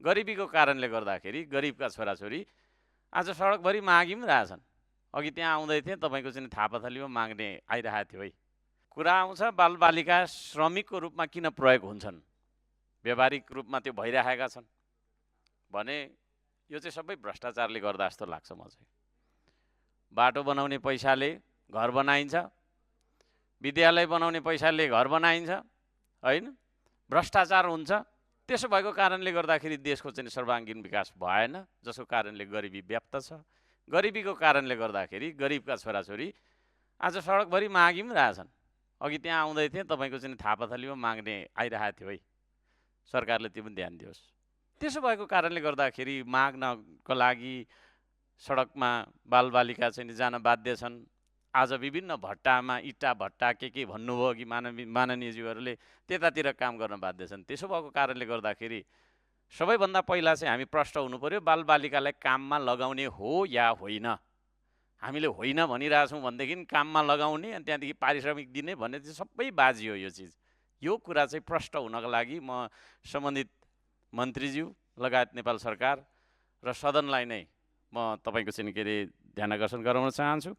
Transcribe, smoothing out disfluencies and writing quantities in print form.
गरिबीको कारणले गर्दाखेरि गरिबका छोराछोरी आज सडकभरि मागी पनि रहेछन्। अघि त्यहाँ आउँदै थिएँ, तपाईँको चाहिँ थापाथलीमा माग्ने आइरहेको थियो है। कुरा आउँछ बालबालिका श्रमिकको रूपमा किन प्रयोग हुन्छन्, व्यावहारिक रूपमा त्यो भइरहेका छन् भने यो चाहिँ सबै भ्रष्टाचारले गर्दा जस्तो लाग्छ म चाहिँ। बाटो बनाउने पैसाले घर बनाइन्छ, विद्यालय बनाउने पैसाले घर बनाइन्छ होइन, भ्रष्टाचार हुन्छ। त्यसो भएको कारणले गर्दाखेरि देशको चाहिँ सर्वाङ्गीन विकास भएन, जसको कारणले गरिबी व्याप्त छ। गरिबीको कारणले गर्दाखेरि गरिबका छोराछोरी आज सडकभरि मागी पनि रहेछन्। अघि त्यहाँ आउँदै थिएँ, तपाईँको चाहिँ थापाथलीमा माग्ने आइरहेको थियो है। सरकारले त्यो पनि ध्यान दियोस्। त्यसो भएको कारणले गर्दाखेरि माग्नको लागि सडकमा बालबालिका चाहिँ जान बाध्य छन्। आज विभिन्न भट्टामा इट्टा भट्टा के भन्नुभयो कि माननीयज्यूहरूले त्यतातिर काम गर्न बाध्य छन्। त्यसो भएको कारणले गर्दाखेरि सबैभन्दा पहिला चाहिँ हामी प्रश्न हुनु पर्यो, बालबालिकालाई काममा लगाउने हो या होइन। हामीले होइन भनिरहेछौँ भनेदेखि काममा लगाउने अनि त्यहाँदेखि पारिश्रमिक दिने भन्ने चाहिँ सबै बाजी हो। यो चिज, यो कुरा चाहिँ प्रश्न हुनको लागि म सम्बन्धित मन्त्रीज्यू लगायत नेपाल सरकार र सदनलाई नै म तपाईँको चाहिँ के अरे ध्यान आकर्षण गराउन चाहन्छु।